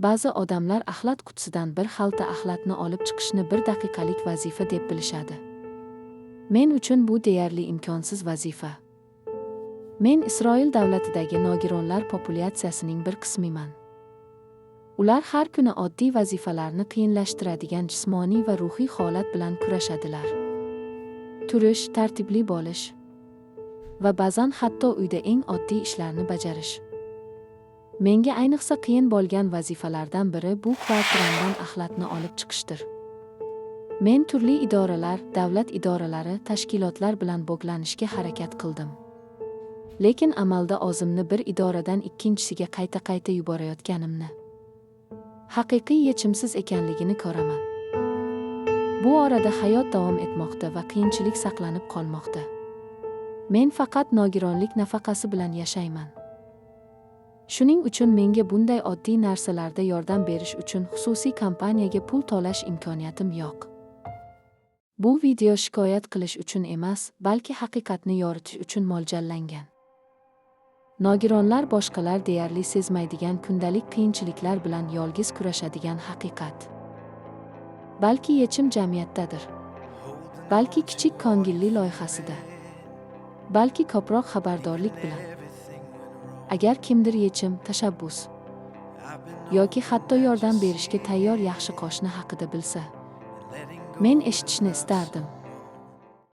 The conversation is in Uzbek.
Ba'zi odamlar axlat qutisidan bir xalta axlatni olib chiqishni bir daqiqalik vazifa deb bilishadi. Men uchun bu deyarli imkonsiz vazifa. Men Isroil davlatidagi nogironlar populyatsiyasining bir qismiman. Ular har kuni oddiy vazifalarni qiyinlashtiradigan jismoniy va ruhiy holat bilan kurashadilar. Turish, tartibli bo'lish va ba'zan hatto uyda eng oddiy ishlarni bajarish. Menga ayniqsa qiyin bo'lgan vazifalardan biri bu kvartiramdan axlatni olib chiqishdir. Men turli idoralar, davlat idoralari, tashkilotlar bilan bog'lanishga harakat qildim. Lekin amalda o'zimni bir idoradan ikkinchisiga qayta-qayta yuborayotganimni, haqiqiy yechimsiz ekanligini ko'raman. Bu orada hayot davom etmoqda va qiyinchilik saqlanib qolmoqda. Men faqat nogironlik nafaqasi bilan yashayman. Shuning uchun menga bunday oddiy narsalarda yordam berish uchun xususiy kompaniyaga pul to'lash imkoniyatim yo'q. Bu video shikoyat qilish uchun emas, balki haqiqatni yoritish uchun mo'ljallangan. Nogironlar boshqalar deyarli sezmaydigan kundalik qiyinchiliklar bilan yolg'iz kurashadigan haqiqat. Balki yechim jamiyatdadir. Balki kichik ko'ngilli loyihasida. Balki ko'proq xabardorlik bilan. Agar kimdir yechim, tashabbus yoki hatto yordam berishga tayyor yaxshi qo'shni haqida bilsa, men eshitishni istardim.